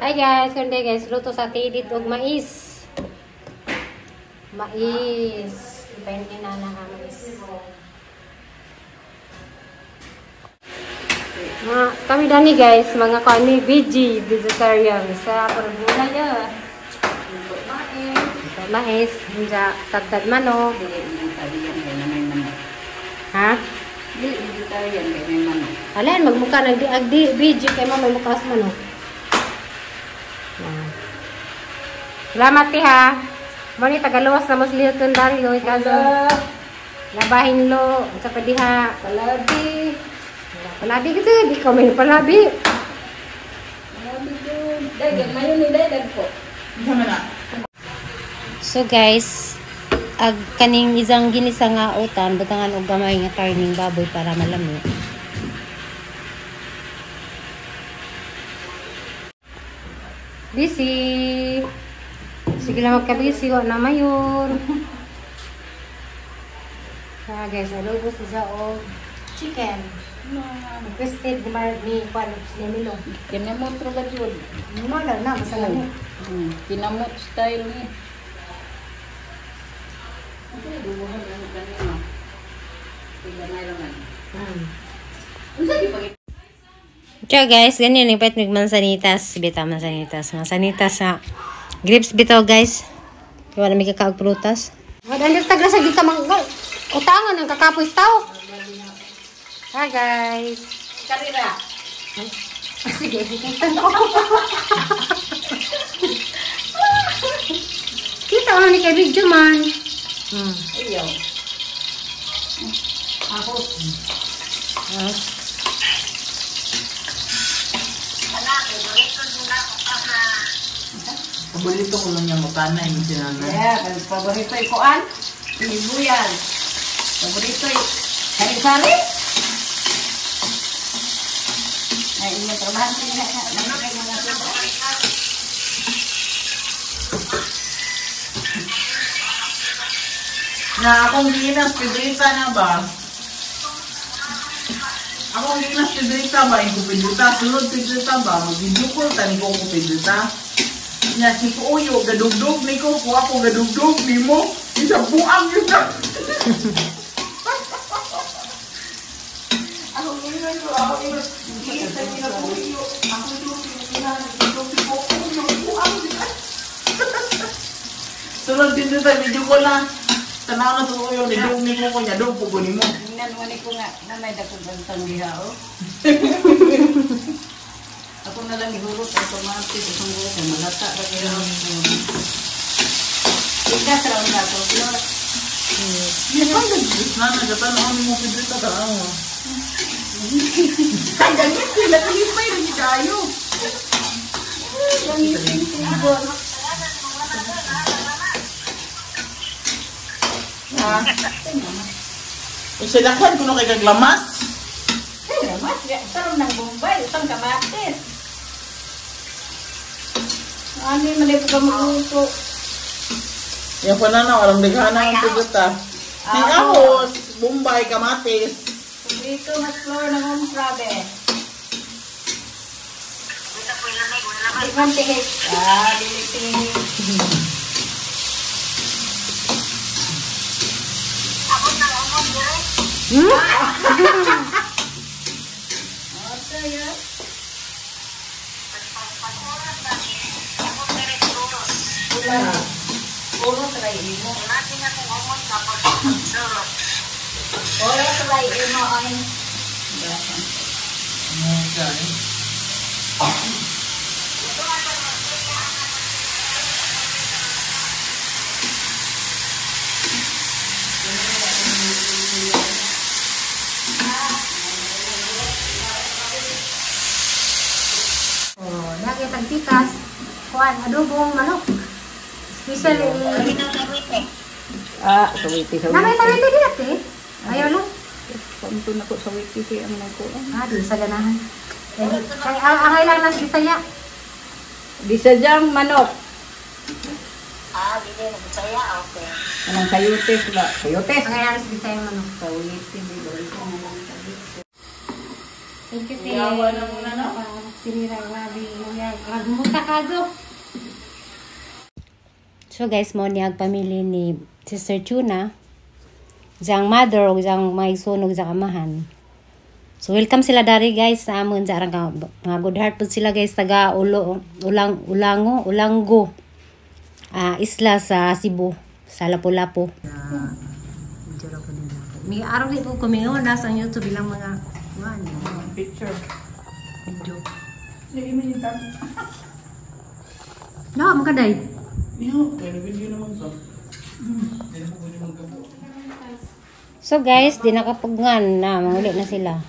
Hi guys, kundi guys, luto sa tidit og mais. Mais. Ipain na na mais. Mga kami dani guys, mga kani VG, vegetarian sa gulay ya. Mais, hinja tagtad manok. Ha? Dili vegetarian kay may manok. Alin magmukha nag di VG kay mo may mukha sa manok. Salamat ti ha. Mani tagaluwas na mas lihot ng dari oy kaso. Labahin lo sa padiha. Palabi. Palabi gid di ko may palabi. Palabi jud. Dai mayo ni dai dagko. So guys, ag kaning isang ginisa nga utan butangan og gamay nga karning baboy para malami. Busy. Sige lang magkabisi, wa na mayon. Ah guys, adobo sa og chicken. Requested ni Mar ni Juan ni Milo. Kinamot ra ba jud? Wala na basta lang. Kinamot style ni. Dubuhan lang kanino. Gamay lang man. Unsa di pag Ciao guys, ganyan yung pet mansanitas, bitaw mansanitas, mansanitas sa grapes bitaw guys. Wala may kakaag prutas. Wala nang tagra sa gita manggal. Utangan ang kakapoy tao. Hi guys. Karira. Sige, kita ano ni kay video man. Ayaw. Ako. Paborito ko lang yung mukha na yung sinanay. Yeah, paborito yung kuan. Sibuyas. Paborito yung sari-sari. Ay, inyong trabahan sila. Na akong ginas, Pedrita na ba? Akong ginas, Pedrita ba? Yung Pedrita, sunod Pedrita ba? Mag-video tani ko ko Pedrita. Nya si Puyo, gadugdug ni ko, kuha ko gadugdug ni mo. Isa buang yun na. Ako ginas ko, ako ginas. Ginas sa Puyo. Ako yung ginas, si Puyo, buang yun na. Sunod Pedrita, video ko lang. Tanaw na to yung nidug ni ko niya, dug po ni mo. Tingnan mo ni ko nga, na may dakong bantang diha, oh. Ako na lang ihurot automatic, isang buo kay malata ra kayo. Ikas ra unta ko. Hindi pa nag-gis na, nagatanaw ni mo Pedrita tanaw. Ay, ganyan sila, kalipay rin kayo. Ha? Isilakhan ko no kay kaglamas. Ay, lamas. Sarong ng Bombay, utang kamatis. Ano yung mali po ka magluto? Yung pananaw, alam dighana ang Pedrita. Ni ahos, Bombay, kamatis. Dito mas floor ng home trabe. Di man tihit. Ah, dili tihit. Puro try mo. Puro try mo ay. Okay. Oh, lagi tagpikas. Kuan adobong manok. Special eh. Ah, sawiti sawiti. Namay sawiti di ate. Ayaw lo. Kanto na ko sawiti kay ang nagkuan. Ah, di sa ganahan. Kay angay lang nas Bisaya. Bisadyang manok. Ah, dili na Bisaya, okay. Anong sayutes ba? Sayutes. Angay lang nas Bisaya manok. Sawiti di ba ko manang sabi. Thank you, te. Yawa na muna, no? Sinira, grabe. Kagmuta ka do. So guys, mo niya ang pamilya ni Sister Tuna. Diyang mother o diyang mga igsoon diyang amahan. So welcome sila dari guys sa amon sa arang mga good heart po sila guys, taga ulo, ulang ulango Ulanggo. Isla sa Cebu, sa Lapu-Lapu. May araw din po kumingon nasa YouTube bilang mga one Picture. Video. Sige, minita. No, makaday. Iyo, kaya video naman to. Dili mo kunin magkabo. So guys, di nakapugngan na, manguli na sila.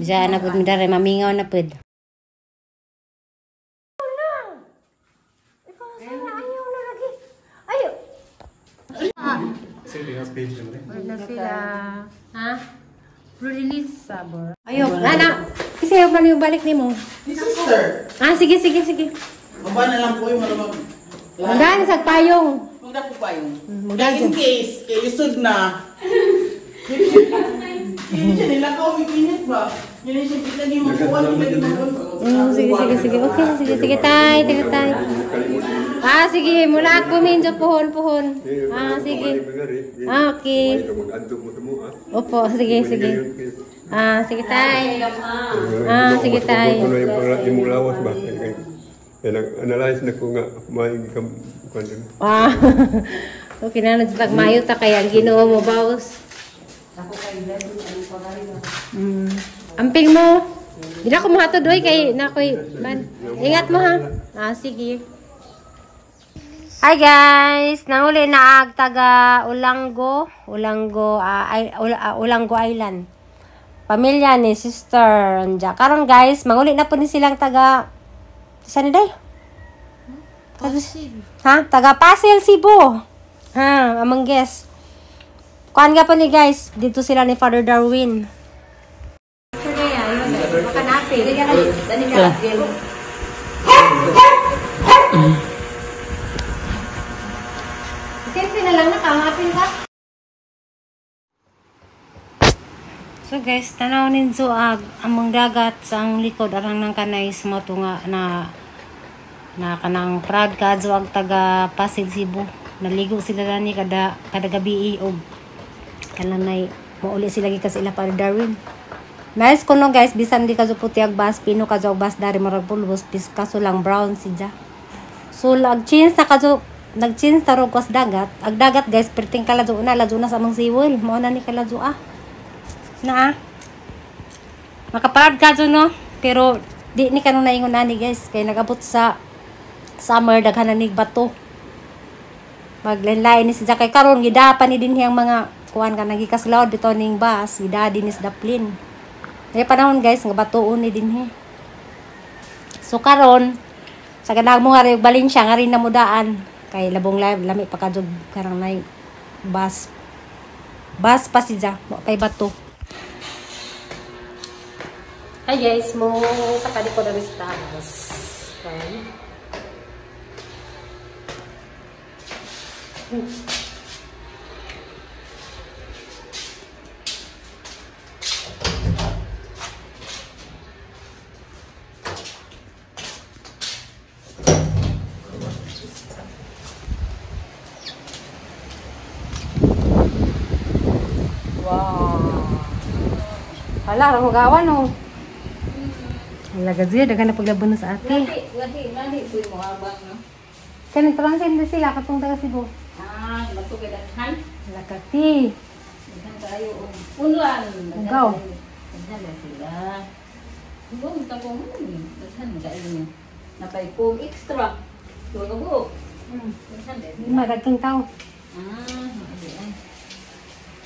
Bisa na pud midare, mamingaw na pud. Wala sila. Ha? Release sabor. Ayo, ana. Kasi ayaw man yung balik nimo. Ni sister. Ah, sige, sige, sige. Baba na lang po yung malamang. Magdaan sa payong. Magda po pa yun. Magdaan In case, kay isod na. Hindi siya nila ka umiinit ba? Hindi siya kita ni makuha, hindi makuha. Sige, sige, sige. Okay, sige, sige, tay. Sige, tay. Ah, sige. Mula ako, medyo puhon, puhon. Ah, sige. Ah, okay. Opo, sige, sige. Ah, sige, tay. Ah, sige, tay. Imong lawas ba? Analyze na ko nga kumain ka kuan. Ah. Okay na, nagsatag mayo ta kaya ang Ginoo mo bawas. Amping mo. Di na ako mahatod oy kay na ako'y man. Ingat mo ha. Ah, sige. Hi guys, nanguli na ag taga Ulanggo, Ulanggo Ulanggo Island. Pamilya ni Sister Anja. Karon guys, manguli na po ni silang taga saan ni day? Ha? Taga Pasil, Cebu. Ha, among guest. Kuan nga po ni guys, dito sila ni Father Darwin. Selfie na lang nakangapin ka. So guys, tanaw ninyo ag among dagat sa ang likod arang ng kanay sa matunga na na kanang proud kadto ag taga Pasig Cebu. Naligo sila dani kada kada gabi og kananay mauli sila gikan sa ila Father Darwin. Nice kuno guys, bisan di kadto puti ag bus, pino kadto ag bus dari marag pulbos, bis kaso lang brown siya. So ag change na kadto, nag-change ta rog kas dagat. Ag dagat guys, perting kaladyo na, ladyo na sa among siwol. Mao na ni kaladyo ah. Na ah. Makaparad kadto no, pero di ni kanon naingon nani guys, kay nagabot sa summer daghan na nig bato. Maglain-lain ni siya kay karon gidapa ni dinhi ang mga kuan ka nagikaslaw bitaw ning bus, gida din is daplin. Kaya panahon guys nga batuon ni dinhi. So karon sa kanang mo nga Valencia nga rin namudaan kay labong lami pa kadtog karang nay bus. Bus pa siya, mo pay bato. Hi guys, mo sa kadi ko na bus. Okay. Wow. Hala, rahugawan oh. Hala, gazi, dagan na paglabon na sa ate. Lahi, puy mo abang, no? Kanin, transin na sila, katong taga Cebu. Ah, matugay daghan. Lakati. Daghan kayo og punlan. Ugaw. Daghan na sila. Ugaw, tago mo. Daghan kayo niya. Napay pong extra. Duha ka buok. Daghan din. Magagkang tao. Ah, adi ay.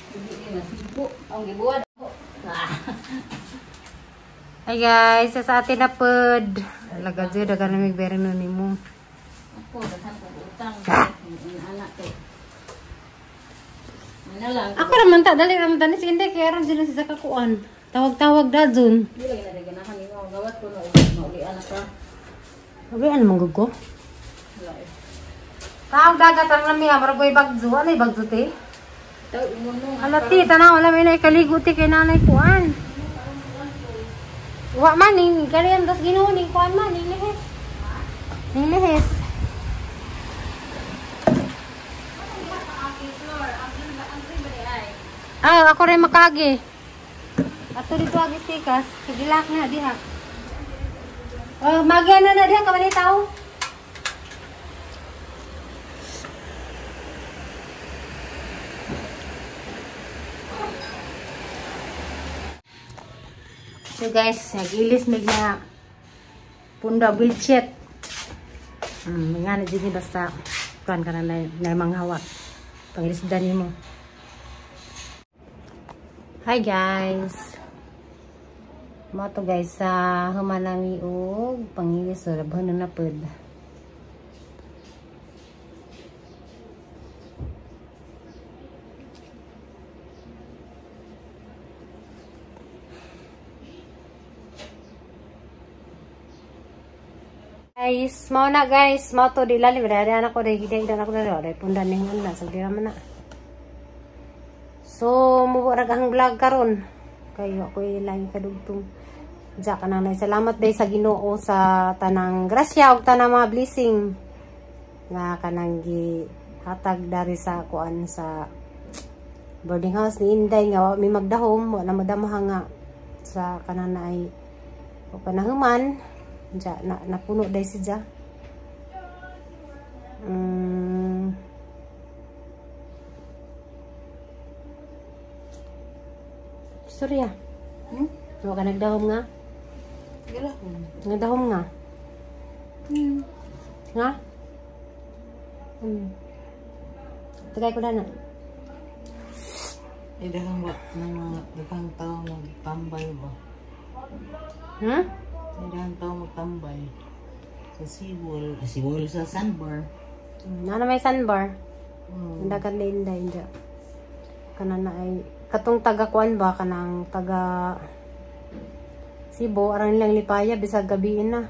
Hindi ni masibo. Ang gibuhat. Ah. Hi guys, sa atin na pod. Lagazi, dagan na migbere no nimo. Ako, daghan ko utang. Anak to. Ano lang. Ako raman ta, dali raman ta ni si Inday kaya ron sila sa kakuan. Tawag-tawag da dun. Di lagi na ganahan nimo gawat ko na maulian na ka. Sabi, ano mong gugo? Wala eh. Tawag dagat ang lami ha, maragoy bagzo. Ano yung bagzo te? Taw imo no. Ala ti, tanaw, alam na ikaligo ti kay nanay kuan. Wa man ning kariyan das Ginoo ning kuan man ning lihis. Ning lihis. Ah, ako rin makagi. Ato dito agi tikas, gilak na diha. Oh, magyan na na diha ka man tao. So guys, nagilis mig na punda wheelchair. Nga na jud ni basta kuan ka na na manghawak. Pangilisdan nimo. Hi guys. Mo to guys sa humanami og pangilis so labhan na pod. Guys, mao na guys, mao to di lalim diri anak ko diri diri anak ko diri pundan ning una sa dira man na. So, mubo ra ang vlog karon. Kayo ako ilang kadugtong. Diya ka na. Salamat day sa Ginoo sa tanang grasya ug tanang mga blessing nga kanang gihatag dari sa kuan sa boarding house ni Inday nga wa mi magdahom, wa na madamaha nga sa kanan na ay o panahuman. Diya na napuno day si Diya. Surya. Wa ka nagdahom nga? Gala. Nagdahom nga? Nga? Tagay ko na na. Eh, daghang ba ng mga daghang tao magtambay ba? Hmm? Daghang tao magtambay sa seawall, seawall sa sandbar. Nana may sandbar. Dagan din din diya. Kana na ay katong taga kuan ba kanang taga Cebu arang nilang lipaya bisag gabiin na.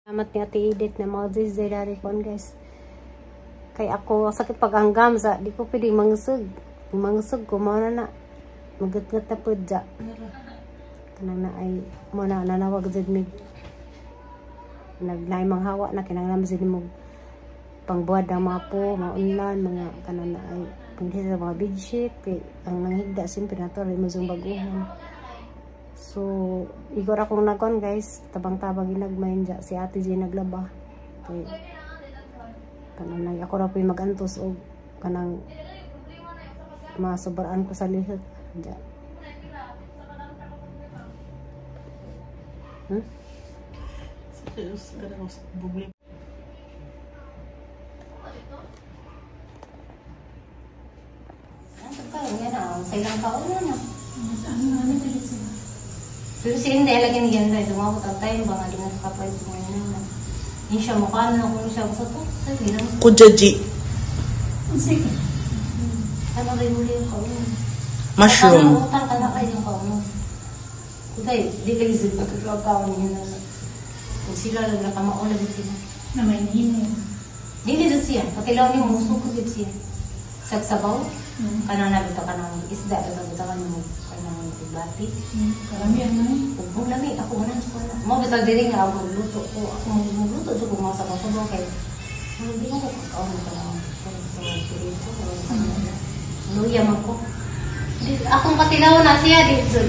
Salamat ni Ate Edith na Moses day dari kuan guys. Kay ako sakit paganggam sa di ko pwede mangisog. Mangisog ko mao na na magatgat na pud ja. Kanang na ay mo na nanawag jud mig naglahi manghawa na kinahanglan jud mo pangbuhat ng mga po, mga unlan, mga kanan na ay panghi sa mga bedsheet, kay ang nanghigda siyempre natural mo sa baguhan. So, igor akong nagkuan guys, tabang-tabang ginagmay dya, si Ate J naglaba. Kay kanang nag ako ra po'y magantos og kanang masubaraan ko sa lihok dya. Sa ilang kaon na. Pero si Inday lagi ni Ganda, dumawag ang time ba nga di na sa kapay na. Hindi siya mukha na kung siya sa to. Sa bilang. Kujaji. Sige. Ano kayo huli yung kaon? Mushroom. Utang ka na kayo yung kaon. Kutay, di kayo sa pagkakaw kaon niya na. Kung sila lang nakamaon na din sila. Na may hino. Dili din siya. Patilaw niyo, musok ko din siya. Sagsabaw. Kanang nabito ka ng isda, bito ka ng kanang bati. Karamihan na eh. Ugong lami, ako wala sa wala. Mo bisag diri nga ako magluto ko. Ako magluto sa kung mga sabaw-sabaw kay hindi ko kakaon ka ng pirito. Luya man ko. Akong patilaw na siya dito.